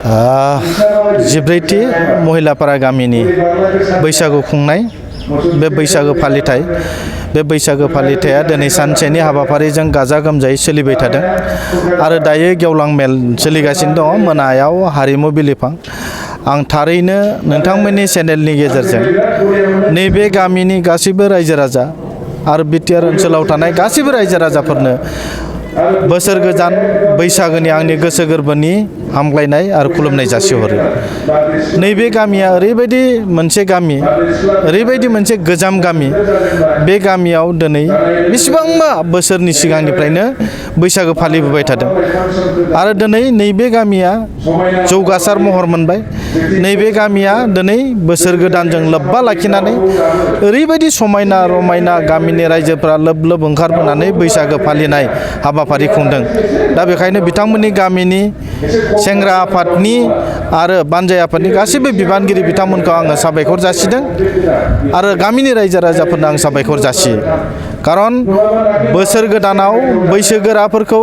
जिब्रैथि महिलापारा गामिनि बैसागु खुंनाय बे बैसागु फालिथाय बे बैसागु फालिथाया दिनै सानसेनि हाबाफारिजों गाजा गोमजायै सोलिबाय थादों आरो दायो गेवलां मेल सोलिगासिनो दङ। मोनायाव हारिमु बिलिफां आं थारैनो नोंथांमोननि चेनेलनि गेजेरजों नैबे गामिनि गासैबो रायजो राजा आरो बिटिआर ओनसोलाव थानाय गासैबो रायजो राजाफोरनो बोसोर गोदान बैसागोनि आंनि गोसो गोरबोनि हामग्लायनाय आरो खुलुमनाय जासिहरो। नैबे गामिया ओरैबायदि मोनसे गामि, ओरैबायदि मोनसे गोजाम गामि, बे गामियाव दिनै बेसेबांबा बोसोरनि सिगांनिफ्रायनो बैसागो फालिबोबाय थादों आरो दिनै नैबे गामिया जौगासार महर मोनबाय। नैबे गामिया दिनै बोसोर गोदानजों लोब्बा लाखिनानै ओरैबायदि समायना रमायना गामिनि रायजोफोरा लोब लोब ओंखारबोनानै बैसागो फालिनाय हाबाफारि खुंदों। दा बेखायनो बिथांमोननि गामिनि सेंग्रा आफादनि आरो बानजाय आफादनि गासैबो बिबानगिरि बिथांमोनखौ आङो साबायखर जासिदों आरो गामिनि रायजो राजाफोरनो आं साबायखर जासियो। खारन बोसोर गोदानाव बैसोगोराफोरखौ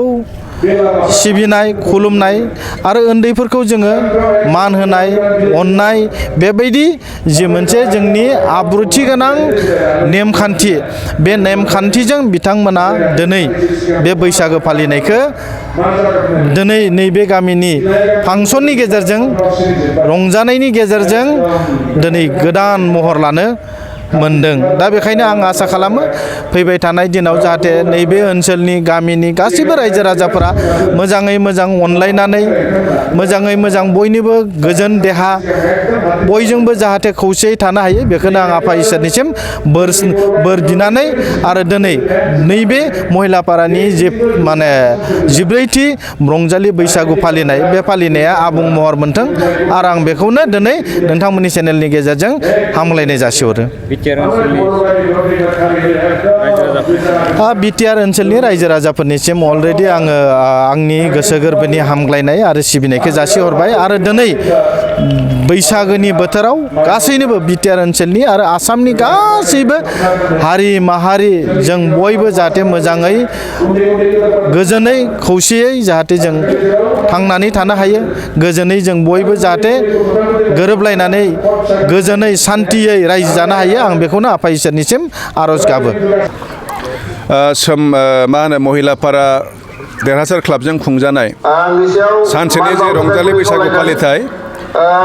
सिबिनाय खुलुमनाय आरो उन्दैफोरखौ जोङो मान होनाय अननाय बेबायदि जि मोनसे जोंनि आब्रुथि गोनां नेमखान्थि, बे नेमखान्थिजों बिथांमोना दिनै बे बैसागो फालिनायखौ दिनै नैबे गामिनि फांसननि गेजेरजों रंजानायनि गेजेरजों दिनै गोदान महर लानो मोनदों। दा बेखायनो आं आसा खालामो फैबाय थानाय दिनाव जाहाथे नैबे ओनसोलनि गामिनि गासैबो रायजो राजाफोरा मोजाङै मोजां अनलायनानै मोजाङै मोजां बयनिबो गोजोन देहा बयजोंबो जाहाथे खौसेयै थानो हायो, बेखौनो आं आफा इसोरनिसिम बोर बिनानै आरो दिनै नैबे महिलापारानि जि जिब्रैथि रंजालि बैसागु फालिनाय, बे फालिनाया आबुं महर मोनथों आरो आं बेखौनो दिनै नोंथांमोननि चेनेलनि गेजेरजों हामग्लायनाय जासिहरो। बिटिआर ओनसोलनि रायजो राजाफोरनिसिम अलरेडि आङो आंनि गोसो गोरबोनि हामग्लायनाय आरो सिबिनायखौ जासिहरबाय आरो दिनै बैसागोनि बोथोराव गासैनोबो बिटिआर ओनसोलनि आरो आसामनि गासैबो हारि माहारि जों बयबो जाहाथे मोजाङै गोजोनै खौसेयै जाहाथे जों थांनानै थानो हायो, गोजोनै जों बयबो जाहाथे गोरोबलायनानै गोजोनै सान्थियै रायजो जानो हायो, आं बेखौनो आफा इसोरनिसिम आरज गाबो। मा होनो महिलापारा देरहासार क्लाबजों खुंजानाय सानसेनि जे रंजालि बैसागु फालिथाय,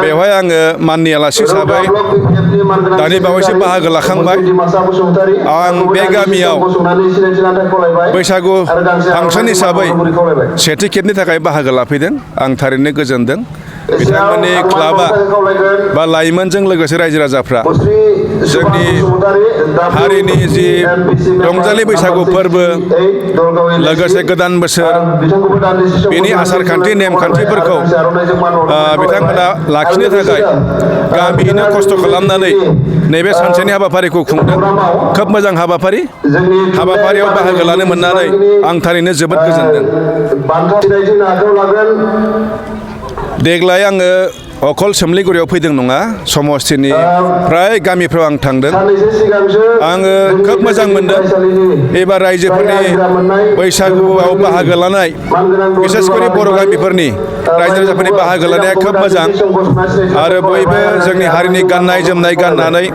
बेवहाय आङो माननि आलासि हिसाबै दानि बावैसो बाहागो लाखांबाय। आं बे गामियाव बैसागु फांसन हिसाबै सेथि खेबनि थाखाय बाहागो लाफैदों। आं थारैनो गोजोनदों। बिथांमोननि क्लाबा बा लाइमोनजों लोगोसे रायजो राजाफ्रा जोंनि हारिनि जि रंजालि बैसागु फोरबो लोगोसे गोदान बोसोर बेनि आसारखान्थि नेमखान्थिफोरखौ बिथांमोना लाखिनो थाखाय गामियैनो खस्थ' खालामनानै नैबे सानसेनि हाबाफारिखौ खुंदों। खोब मोजां हाबाफारियाव बाहागो लानो मोननानै आं थारैनो जोबोद गोजोनदों। देग्लाय आङो अकल सोमलिगुरियाव फैदों नङा, समस्थिनि फ्राय गामिफ्राव आं थांदों। आङो खोब मोजां मोनदों एबार रायजोफोरनि बैसागुआव बाहागो लानाय, बिसेसकरि बर' गामिफोरनि रायजो राजाफोरनि बाहागो लानाया खोब मोजां आरो बयबो जोंनि हारिनि गाननाय जोमनाय गाननानै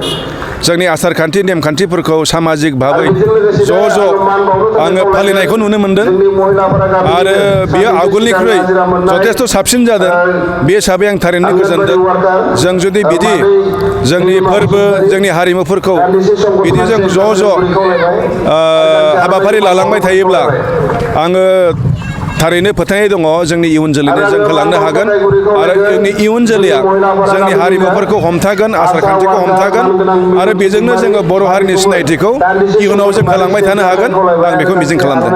जोंनि आसारखान्थि नेमखान्थिफोरखौ सामाजिक भाबै ज' आङो फालिनायखौ नुनो मोनदों आरो बियो आवगोलनिख्रुइ जथेस्थ' साबसिन जादों। बे हिसाबै आं थारैनो गोजोनदों। जों जुदि बिदि जोंनि फोरबो जोंनि हारिमुफोरखौ बिदि जों ज' हाबाफारि लालांबाय थायोब्ला आङो थारैनो फोथायनाय दङ जोंनि इयुन जोलैनो जों होलांनो हागोन आरो जोंनि इयुन जोलैया जोंनि हारिमुफोरखौ हमथागोन, आसारखान्थिखौ हमथागोन आरो बेजोंनो जोङो बर' हारिनि सिनायथिखौ इयुनाव जों होलांबाय थानो हागोन। आं बेखौ मिजिं खालामदों।